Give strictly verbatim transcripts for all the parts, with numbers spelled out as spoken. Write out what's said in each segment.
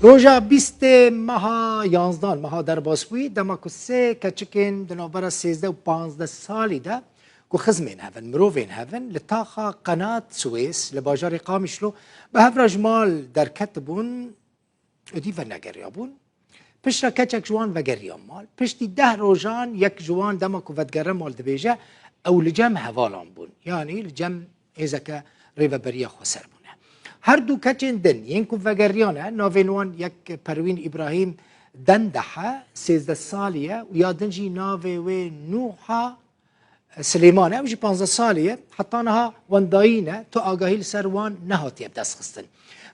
Roja bîstê meha yanzdan, meha derbasbûyî, dema ku sê keçikên di navbera sêzdeh û panzdeh salî de ku xizmên hev in, mirovên hev in, li taxa Qenat Swês li bajarê Qamişlo bi hev re ji mal derketibûn û dî venegeriyabûn. Piştre keçek ji wan vegeriya mal. Piştî deh rojan yek ji wan dema ku vedigere mal dibêje, ew li cem hevalan bûn. Yanî li cem hêzeke Rêveberiya Xweser bûne. Her du keçên din yên ku vegeriyane, navên wan yek Perwîn Îbrahîm Dendeh e, sêzdeh salî ye û ya din jî navê wê Nûha Silêman e, ew jî panzdeh salî ye. Heta niha wendayî ne, tu agahî li ser wan nehatiye bi dest xistin.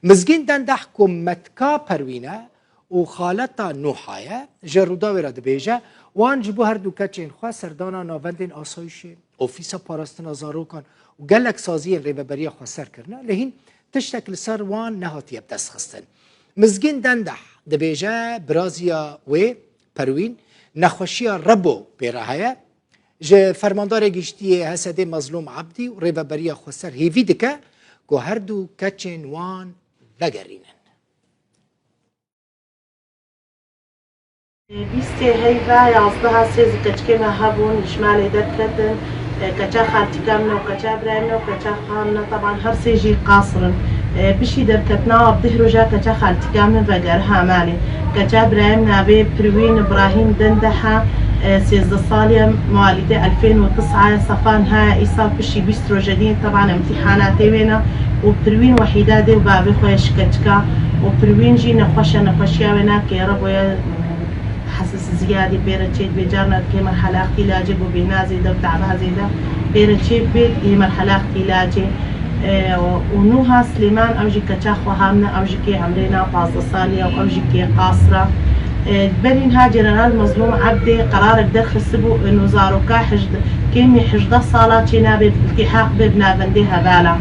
Mizgîn Dendeh ku metka Perwîn e û xaleta Nûha ye, ji Rûdawê re dibêje, wan ji bo her du keçên xwe serdana navendên asayîşê, ofîsa parastina zarokan û gelek saziyên Rêveberiya Xweser kirine, lê hîn tiştek li ser wan nehatiye bi dest xistin. Mizgîn Dendeh dibêje, biraziya wê, Perwîn, nexweşiya rebo pê re heye, ji Fermandarê Giştî yê H S D'ê Mezlûm Ebdî û Rêveberiya Xweser hêvî dike ku her du keçên wan vegerînin. Bîstê heyva yazdeha sê zî keçikê me hebûn, ji malê derketin. E, keça xaltîka min û keça birayê min û keça xwa min, teban her sê jî qasir in. E, piştî derketina wan bi deh roja keça xaltîka min vegeriha malê. Keça birayê min navê Pirwîn Îbrahîm Dendeh e, e, sêzdeh salî ye, mewalîdê elfên û tisa ye, sefa niha ye, îsal piştî bîst rojê din, teban îmtîhanatê wê ne û Pirwîn wehîda dê û bavê xwe ye ji keçika û Pirwîn jî nexweş e, nexweşiya wê nake, rebo ye, hesas ziyadî pê re çê dibê, carna dikê merhela îlacê bo bêhna zêde û teba zêde pê re çê bê, yê merhela îlacê. E, û Nûha Silêman, ew jî keça xweha min e, ew jî kê emrê na pazdeh salî ye û ew jî kê qasir e. E, berî niha General Mezlûm Ebdê qerarek derxistibû, ino zaroka hejdeh, kêmî hejdeh sala çê nabe iltîhaq be bi navendê hevala.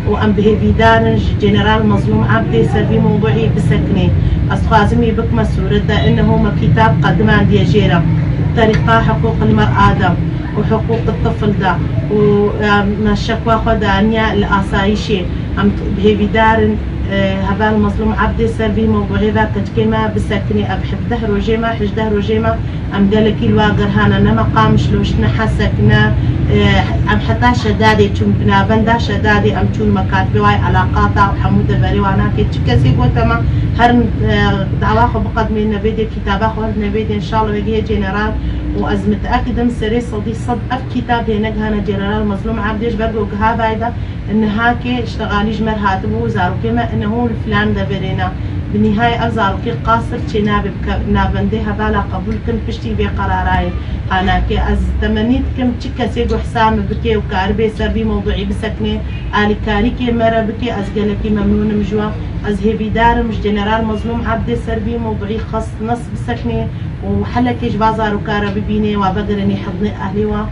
û em bi hêvîdar in ji General Mezlûm Ebdê ser vî mewduî bisekinê. Ez dixwazim wî bikime sûret de, inneho me kîtab qedimandiye jê re. Terîqa hiqûqil mer'a de û hiqûqit tifl de û, e, me şekwa xwe daniye li asayîşê. Em bi hêvîdar in, e, heval Mezlûm Ebdê ser vî mewduî ve keçikê me bisekinê. Ev hevdeh rojê me, hejdeh rojê me, em gelekî li wa gerhane, ne me Qamişlo, ne Hesek, ne, e, em heta Şedadê çûn, bi navenda Şedadê em çûn, me katibê wa yê elaqata û hemû deverê wa nake. Çi kesê gote me, herin, e, dawa xwe biqedimê, nevêdê kîtaba xwe, nevêdê înşallah wegihê General û ez miteekid im serê sedî sed ev kîtab hê negihane General Mezlûm Ebdê ji ber ku giha vayda. Niha kê iştexalî ji me re hatibû, zarokê me, inneho li filan deverê ne. Bi nîhayê ev zarokê qasir çê nabe, bi ke-, navendê hevala qebûl kin piştî vê qerarayê. Hanakê ez temennî dikim çi kesê ku hisa min bike û karibê ser vî mewduî bisekinê, alîkarîkê me re bike, ez gelekî memnûn im ji we. Ez hêvîdar im ji General Mezlûm Ebdê ser vî mewduî xwest nas bisekinê û helekê ji va zaroka re bibînê, wa vegerînê hidnê ehlê wa.